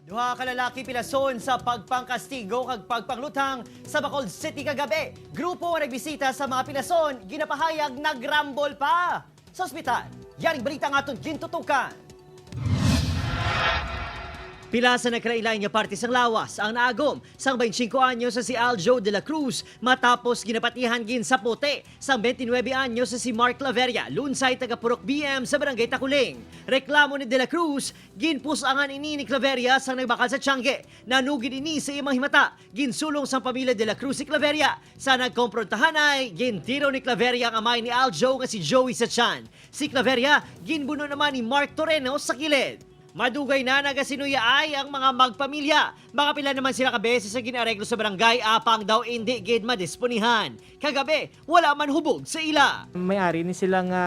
Duha ka lalaki pilason sa pagpangkastigo kag pagpanglutang sa Bacolod City kagabi. Grupo nga nagbisita sa mga pilason, ginapahayag nagrambol pa. Sa ospital, yaring balita nga aton gintutukan. Pila sa nagkalain nga parte sang lawas ang naagom sang 25 anyo sa si Aljo de la Cruz matapos ginapatihan gin sa puti sang 29 anyo sa si Mark Claveria, lunsay taga Purok BM sa Barangay Takuling. Reklamo ni de la Cruz, ginpusangan ini ni Claveria sang nagbakal sa tiyangge. Nanugid ini sa imang himata, ginsulong sang pamilya de la Cruz si Claveria. Sa nagkomprontahanay, gintiro ni Claveria ang amay ni Aljo nga si Joey sa tiyan. Si Claveria, ginbuno naman ni Mark Toreno sa kilid. Madugay na nagasinuya ay ang mga magpamilya. Makapila naman sila ka beses sa ginareglo sa barangay apang daw hindi gid madisponihan. Kagabi, wala man hubog sa ila. May-ari ni sila nga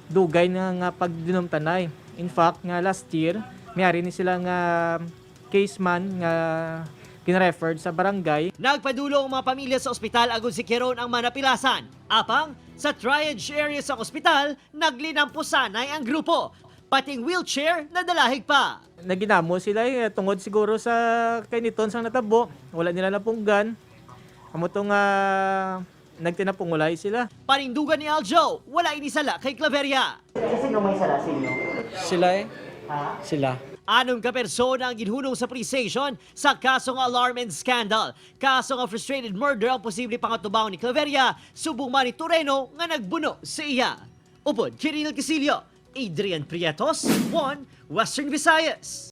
dugay na nga pagdinumtanay. In fact, nga last year, may-ari ni sila nga case man nga gina-referred sa barangay. Nagpadulo ang mga pamilya sa ospital agon si Keron ang manapilasan. Apang, sa triage area sa ospital, naglinampusanay ang grupo. Pating wheelchair na dalahig pa. Naginamo sila eh, tungod siguro sa kainiton sang natabo. Wala nila napunggan. Amo to nga nagtinapungulay sila. Panindugan ni Aljo, wala inisala kay Claveria. Sino may sala sa inyo? Sila eh. Sila. 6 ka persona ang ginhunong sa police station sa kasong alarm and scandal. Kasong ang frustrated murder ang posible pangatubaw ni Claveria, subong man ni Toreno nga nagbuno sa iya. Upod, Kirinel Casillo, Adrian Prietos, 1 Western Visayas.